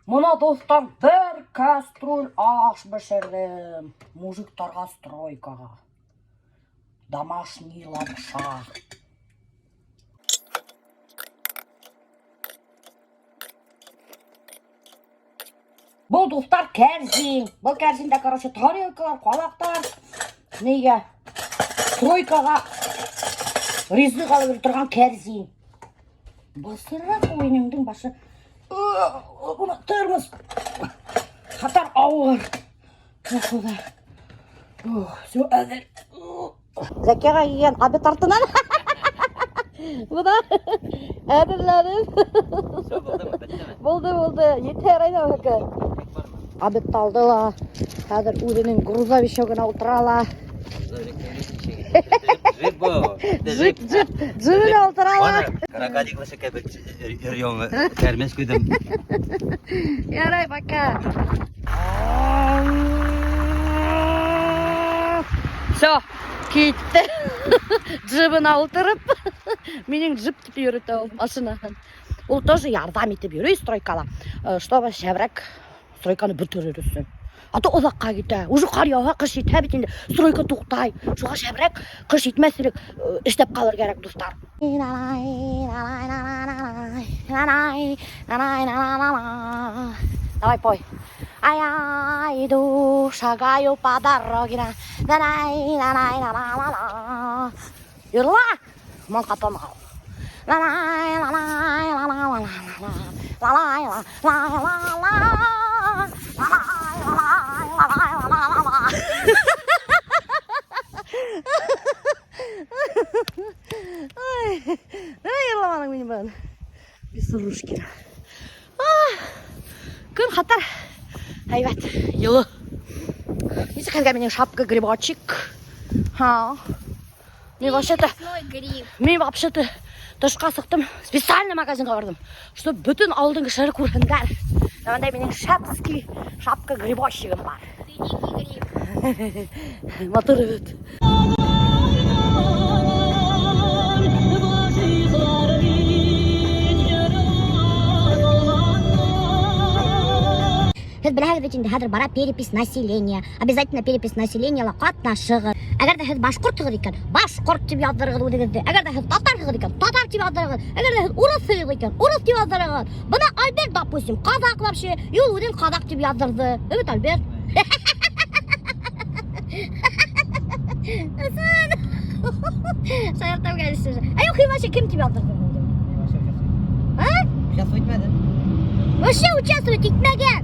Мына, дуҫтар, бер кастрюль аш бешерҙем. Мужиктарға стройкаға. Домашний лапша. Был, дуҫтар, кәрзин. Был кәрзиндә, короче, тарелкалар, ҡалаҡтар. Нигә? Стройкаға ризыҡ алып йөрөй торған кәрзин. Бысыраҡ ул инеңдең башы. Бына тормоз. Хәтәр ауыр. Хоҙай. Все, әҙер. Зәкиға килгән обед артынан. Бына әҙерләнеп. Все булдымы, бөттөмө? Булды, булды. Етер айҙа бәке. Обедты алды ла. Хәҙер үҙенең грузовичогына ултыра ла. Джип был. Джип, джип, джибенә ултыра ла. Крокодил кебек өр-яңы кәрмәс ҡуйҙым. Ярай, пока. Все, китте. Джибына ултырып. Минең джип тип йөрөтә ул машинаһын. Ул тоже ярҙам итеп йөрөй стройкала, чтобы шәберәк стройканы бөтөрөр өсөн. А то оҙаҡҡа китә. Уже ҡар яуһа, ҡыш етһә бит инде, стройка туҡтай. Шуға шәберәк ҡыш етмәҫ элек эшләп ҡалыр кәрәк, дуҫтар. Давай пой. А я иду, шагаю по дороге. На на на на на на на на. Йырла! Мал ҡатан ал. La la la la la la la la la la la la la la la la la la. Ай, нимә йырламаның мине бөгөн? Бесурушкина. Көн хәтәр һәйбәт, йылы. Нисек һеҙгә минең шапка грибочек? Ха. Мин вообще-то Лесной гриб. Мин вообще-то тышҡа сыҡтым, специально магазинға барҙым, чтобы бөтөн ауылдың кешеләре күрһендәр. Бындай минең шапский шапка грибочегым бар. Ты дикий гриб. Матур бит. Һеҙ беләһегеҙ бит инде, хәҙер бара перепись населения. Обязательно перепись населения ла ҡатнашығыҙ. Әгәр ҙә һеҙ башҡортһығыҙ икән, башҡорт тип яҙҙырығыҙ үҙегеҙҙе. Әгәр ҙә һеҙ татарһығыҙ икән, татар тип яҙҙырығыҙ. Әгәр ҙә һеҙ урыҫһығыҙ икән, урыҫ тип яҙҙырығыҙ. Бына Альберт, допустим, ҡаҙаҡ вообще. И ул үҙен ҡаҙаҡ тип яҙҙырҙы. Бит, Альберт? Ысын. Шаяртам, конечно же. Ә юҡ, һин вообще кем тип яҙҙырҙың үҙеңде? А? Сейчас үтмәне. Вообще участвовать итмәгән.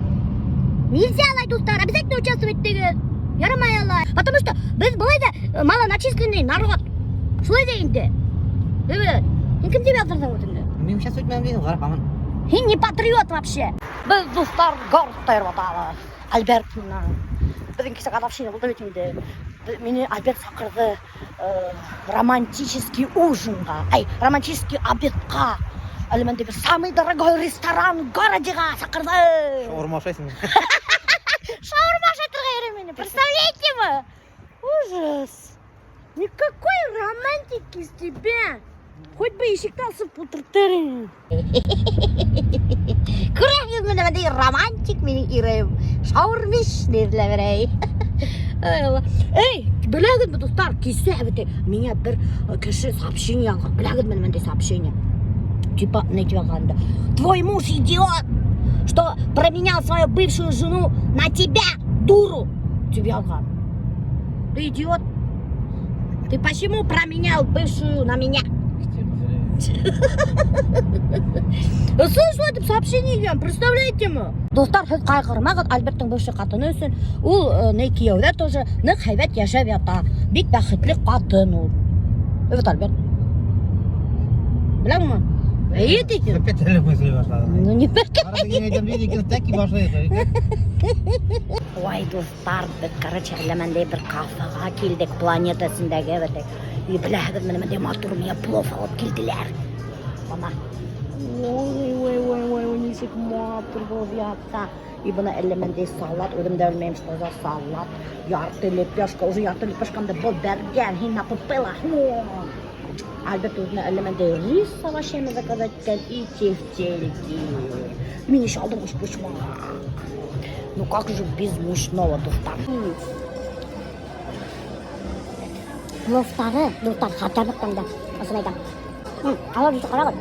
Нельзя алай, дуҫтар, обязательно участвовать итегеҙ. Ярамай алай. Потому что беҙ былай ҙа малочисленный народ. Шулай ҙа инде. Эйе. Һин кем тип яҙҙырҙың үҙеңде? Мин сейчас үтмәнем тинем, ҡарап һаман. Һин не патриот вообще. Беҙ, дуҫтар, городта йөрөп ятабыҙ. Альберт менән. Беҙҙең кисә годовщина булды бит инде. Мине Альберт саҡырҙы романтический ужинға, ай, романтический обедҡа. Әле бер самый дорогой ресторан в городеға саҡырҙы. Шаурма ашайһың. Шаурма ашатырға йөрөй мине, представляете мы? Ужас. Никакой романтики с тебя. Хоть бы ишекте асып ултыртыр инең. Күрәһегеҙме, ниндәй романтик минең ирем. Шаурмиш тиҙеләр берәй. Ай, Алла. Эй, беләһегеҙме, дуҫтар, кисә бит миңә бер кеше сообщение яҙған. Беләһегеҙме ниндәй сообщение? Типа, ни тип яҙған инде? Твой муж идиот, что променял свою бывшую жену на тебя, дуру. Тип яҙған. Ты идиот? Ты почему променял бывшую на меня? Ысын шулай тип сообщение килгән, представляете мы? Дуҫтар, һеҙ ҡайғырмағыҙ Альберттың бывший ҡатыны өсөн. Ул ни кейәүҙә тоже ныҡ һәйбәт йәшәп ята. Бик бәхетле ҡатын ул. Evet, Альберт. Беләңме? Эйе тиһең. Опять телефон һөйләй башланы. Ну, не Ҡара әйтәм тине, тәки башлай. Ой, дуҫтар, беҙ, короче, әллә ниндәй бер кафеға килдек, планета эсендәге бит. И беләһегеҙме, ниндәй матур миңә плов алып килделәр. Бына. Ой, ой, ой, ой, ой, нисек матур булып ята. И бына әллә ниндәй салат, үҙем дә белмәйем, что за салат. Ярты лепешка, уже ярты лепешкамды был бәргән, һин накупила. Альберт үҙенә әллә ниндәй рис с овощами заказать иткән и тефтельки. Мин еще алдым өспочмаҡ. Ну как же без мучного, дуҫтар? Пловтары, дуҫтар, хәтәр тәмле. Ысын әйтәм. Алар бит ҡарағыҙ.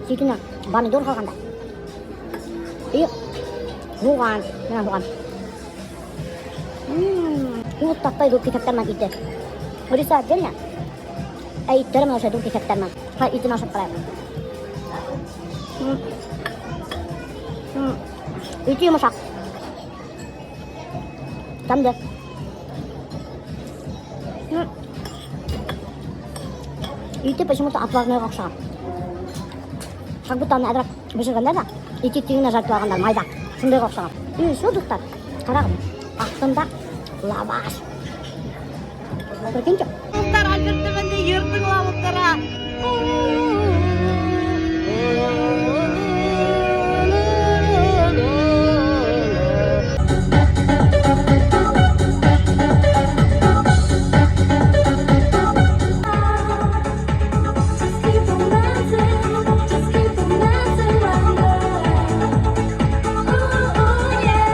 Ситенә помидор һалғандар. И һуған, бына һуған. Ул таҡтай ҙур киҫәктәр менән ите. Рисы отдельно, ә иттәре менән ошо ҙур киҫәктәр менән. Ҡай итен ашап ҡарайыҡ. Ите йомшаҡ. Тәмле. Ите почему-то отварнойға оҡшаған. Как будто аны әҙерәк бешергәндәр ҙә, ите тигенә жарып алғандар, майҙа. Шундайға оҡшаған. И еще, дуҫтар, ҡарағыҙ, аҫтында лаваш. Прикиньте. Дуҫтар, Альберт бында йыр тыңлап ултыра. Just keep on dancing, just keep on dancing like that. Ooh, ooh, yeah.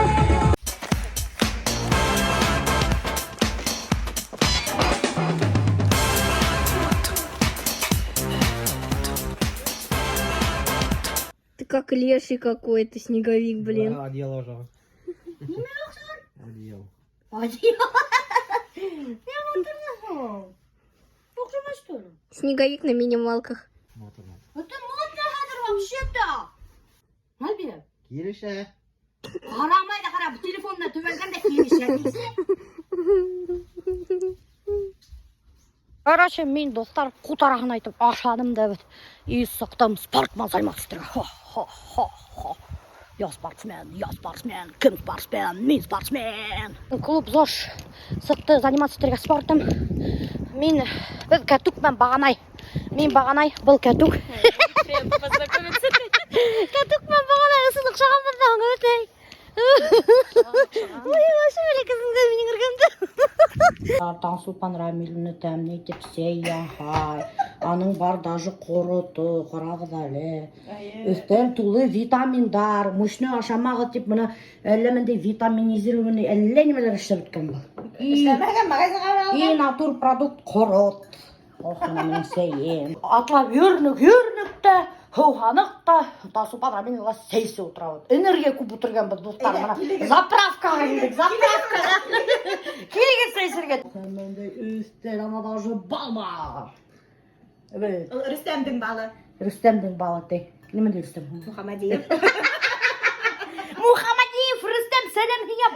Ты как леший какой-то, снеговик, блин. Да, одеяло уже. Одеяло. Оҡшамай, что ли? Снеговик на минималках. Вот оно. Это модно хәҙер вообще-то. Альберт, Килешә. ҡарамай ҙа ҡара, телефонына төбәлгән дә килешә. Короче, мин, дуҫтар, ҡутараһын әйтеп ашаным да бит. И сыҡтым спорт менән заниматься итергә. Ха-ха-ха-ха. Я спортсмен, я спортсмен, кем спортсмен, мин спортсмен. Клуб ЗОЖ сыҡты заниматься итергә спортом. Мин, беҙ кәтүк менән Бағанай. Мин Бағанай, был кәтүк. Кәтүк менән Бағанай ысын оҡшағанбыҙ ҙа өтәй. Ой, вообще бәләкәсендә минең эргәмдә. Таңсулпан Рамилевна тәмле итеп сәй яһай. Аның бар даже ҡорото, ҡарағыҙ әле. Өҫтәл тулы витаминдар, мучной ашамағыҙ тип бына әллә ниндәй витаминизированный әллә нимәләр эшләп бөткән был. И натур продукт ҡорот. Ох, бына минең сәйем. Атлап йөрөнөк, йөрөнөк тә, һыуһаныҡ та, Таңсулпан Рамилевна сәй эсеп ултырабыҙ. Энергия күп ултырғанбыҙ, дуҫтар. Бына заправкаға килдек, заправкаға. Килегеҙ сәй эсергә. Бындай өҫтәл, ана даже бал бар. Evet. Ул Рөстәмдең балы. Рөстәмдең балы ти. Нимә ти Рөстәм? Мухаммадиев. Мухаммадиев Рөстәм, сәләм һиңә.